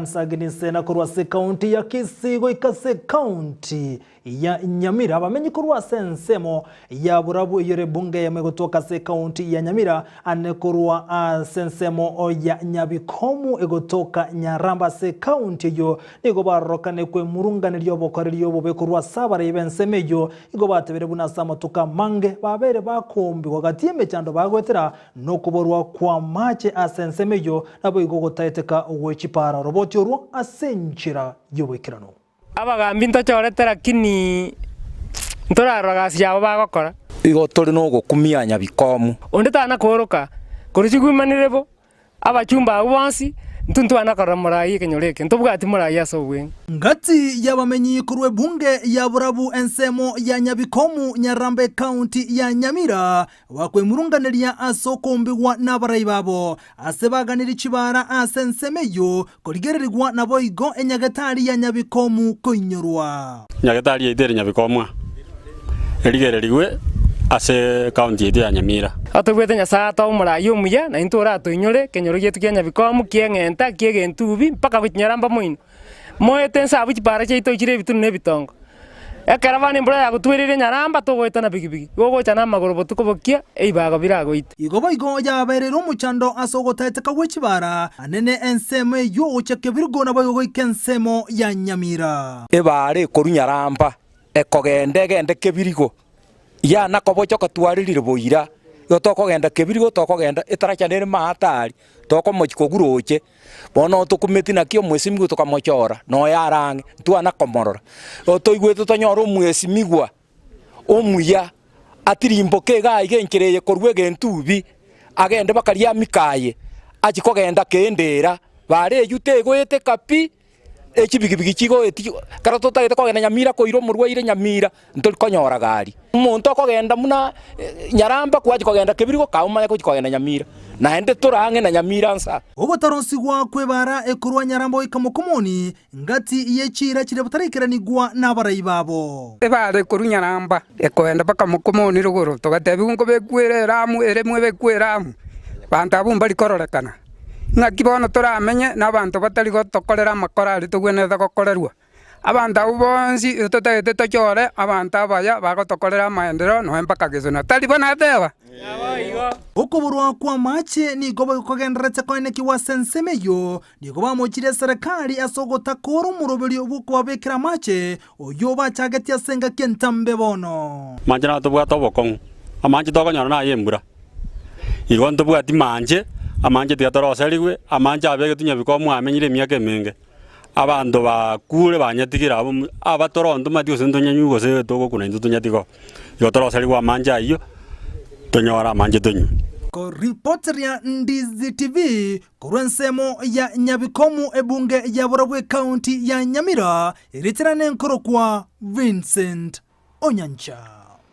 Nsagini na korwa ase ekaunti ya Kisii goika ase ekaunti ya Nyamira. Abamenyi korwa ase ensemo ya Borabu eyio ere ebunge eyemo egotoka ase ekaunti ya Nyamira ane korwa ase ensemo ya Nyabikomu egotoka Nyaramba ase ekaunti eyio nigo barorokane kwemurunganeria obokoreri obobe korwa ase abarai b'ensemo eyio. Nigo batebire buna ase amatuko amange babeire bakombigwa gati y'emechando bagoetera Nokoborwa kw'amaache ase ensemo eyio naboigo gotaeteka gwe chipaara oroboti orwo ase enchera y'oboikeranu. Abagambi ntochorete lakini ntorarora gasi yabo bagokora. Igo tore nogokumia nyabikomu. Onde tana kooroka korwa chigwimanire bo, abachumba abwo bonsi, intwe ntwana korora morai ekenyoro eke, ntobwati morai ase obweng'e. Ngati y'abamenyi korwa ebunge ya Borabu ensemo ya Nyabikomu, Nyaramba ekaunti ya Nyamira, Bakwemurunganeria ase okombigwa nabarai babo, ase baganirie chibaara ase ensemo eyio, korigererigwa naboigo enyagetari ya nyabikomu koinyorwa. Nyagetari yaito ere Nyabikomwa erigererigwe ase ekaunti yaito ya Nyamira. Otobwate Nyasae atoe omorai omuya, na intwe oratoinyore ekenyoro giaito kia Nyabikomu, ki'eng'enta, ki'egentubi, mpaka gochia Nyaramba moino. Moete inse abwo chipaara chiaito chire ebitunu na ebitongo. Ekero bono embura yagotwereire nyaramba togoeta na bigibigi, igo ogocha namagoro botuko bokia, ebibago biragoite. Igo boigo yabaereire omochando ase ogotaeteka gwe chibara anene ensemo eyio gochia Kebirigo naboigo goika ensemo ya Nyamira. Ebaara ekorwa nyaramba ekogenda egende Kebirigo, yana kobocha kotwarerire boira, igo tokogenda Kebirigo tokogenda etaracha nere maate aria, tokomochia kogura oche. Bono tokumeti naki omwesimigwa tokamochora, noyo are ang'e, ntwana komorora. Igo toigwete tonyore omwesimigwa omuya, atirimboke iga aiga enchera eye korwa egentubi, agende mpaka riamika aye, achie kogenda kende era, bare eywo tegoeteka pi, echibigibigi chigoeti ekero totagete kogenda Nyamira koira omorwaire Nyamira, ntori konyora gari. Omonto okogenda buna Nyaramba kwachia kogenda Kebirigo kae omanye gochia kogenda Nyamira, naende tore ang'e na Nyamira nsa. Ogotarosigwa kw'ebaara ekorwa Nyaramba goika Mokomoni, ngati ye chiira chiria bataraikeranigwa nabarai babo. Ebaara ekorwa Nyaramba ekoenda mpaka Mokomoni rogoro, togatebigwa nkobekwa ere Elamu, eremwe ebekwe Elamu, abanto abwo mbari kororekana. Ng'aki bono toramenye nabanto batari gotokorera amakora aria togwenerete gokorerwa? Abanto abwo bonsi totagete tochore abanto abaya bagotokorera amaendereo nonya mpaka gesona. Tari bo nateba? Okoborwa kw'amache nigo bokogendererete koenekigwa ase ensemo eyio, nigo bamochirie eserekari ase ogotakoora omoroberio bw'okobabekera amache, oyio bachagetie ase engaki entambe bono. Amache naro tobwate obokong'u, amache tokonyora naye embura, igo ntobwati manche, amache tiga toroserigwe, amache abegetwe nyabikoa mwamenyire emiaka emenge. Abanto bakure banyatigire abwo, abatoro ntomanyeti gose ntonyanywe gose togokuna intwe tonyatiga oo. Igo toroserigwe amanche ayio, tonyore amanche tonywe. Koripoteria Ndizi TV korwa ensemo ya Nyabikomu ebunge ya Borobwo ekaunti ya Nyamira, erieta riane nkorokwa Vincent Onyancha.